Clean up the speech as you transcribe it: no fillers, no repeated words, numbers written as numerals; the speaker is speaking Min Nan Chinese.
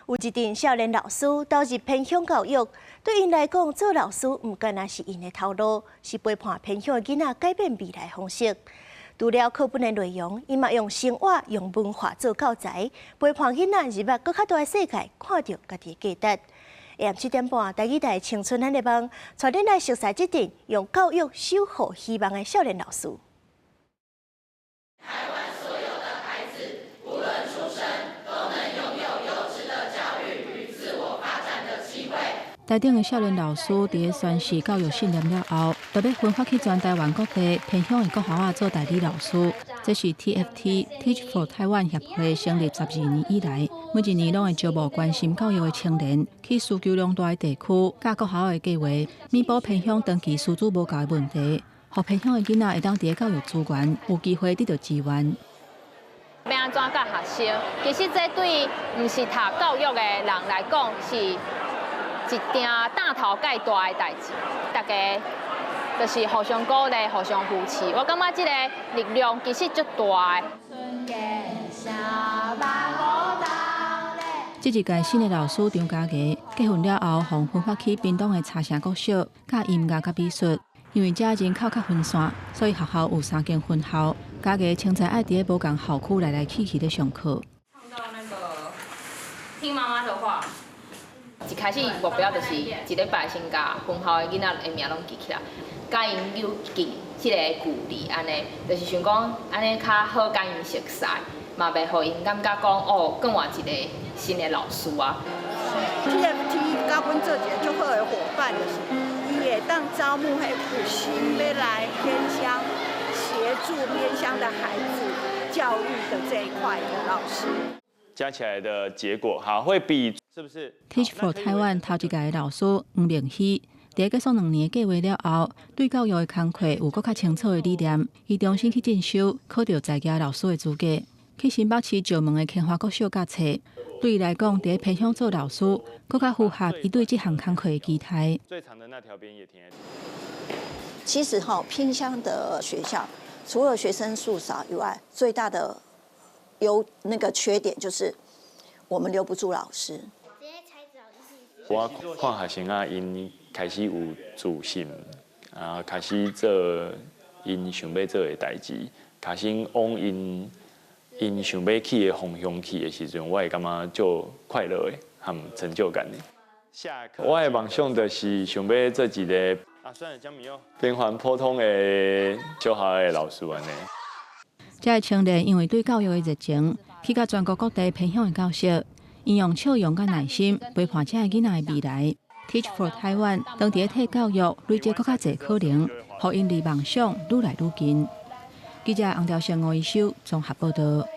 有一陣少年老師投入偏鄉教育，對𪜶來講，做老師毋干焦是𪜶的頭路，是陪伴偏鄉的囡仔改變未來方式。除了課本的內容，𪜶嘛用生活、用文化做教材，陪伴囡仔入捌閣較大的世界，看著家己的價值。下暗7點半，台語台青春咱的夢，帶恁來熟似這陣用教育守護希望的少年老師。台灣所有的孩子，無論出身，都能擁有優質的教育與自我發展的機會。台頂的少年老師佇咧宣示教育信念了後，就欲分發去全台灣各地偏鄉的國校仔做代理老師。這是 TFT Teach for Taiwan 協會成立12年以來，每一年攏會招募關心教育的青年去需求量大的地區教國校的計劃，彌補偏鄉長期師資無夠的問題，予偏鄉的囡仔會當佇咧教育資源有機會得到支援。欲按怎教學生？其實這對毋是讀教育的人來講，是一件膽頭蓋大的代誌。大家就是互相鼓勵、互相扶持。我感覺這個力量其實足大的。這一屆新的老師張家傑結婚了後，予分發去屏東的茶城國小教音樂佮美術。因為遮人口較分散，所以學校有三間分校。家傑清早愛佇咧無仝校區來來去去咧上課。唱到那個聽媽媽的話。一開始目標就是一禮拜先共分校的囡仔的名攏記起來，共𪜶有近這个距離，按呢，就是想講按呢較好共𪜶熟似，嘛袂予𪜶感覺講哦，閣換一个新的老師啊。 TFT 共阮做一个足好的夥伴，就是伊會當招募彼有心欲來偏鄉協助偏鄉的孩子教育的這一塊的老師。加起來的結果，好，會比是不是？Teach for Taiwan 頭一屆的老師黃明熙，佇結束2年計劃了後，對教育的工課有閣較清楚的理念。伊重新去進修，考著在家老師的資格，去新北市石門的天華國小教冊。對伊來講，佇咧偏鄉做老師，閣較符合伊對這項工課的期待。最長的那條邊也停。其實哈，偏鄉的學校，除了學生數少以外，最大的有那個缺點就是我們留不住老師。我看學生仔，𪜶開始有自信，啊，開始做𪜶想欲做的代誌，開始往𪜶想欲去的方向去的時陣，我會感覺足快樂的，和成就感的。下課，我的夢想就是想欲做一个平凡普通的小學的老師按呢。這个青年因為對教育的熱情，去到全國各地偏鄉的教室，𪜶用笑容佮耐心陪伴這个囡仔的未來。Teach for Taiwan 當佇咧替教育累積閣較濟可能，予𪜶離夢想愈來愈近。記者洪兆勝、吳一修綜合報道。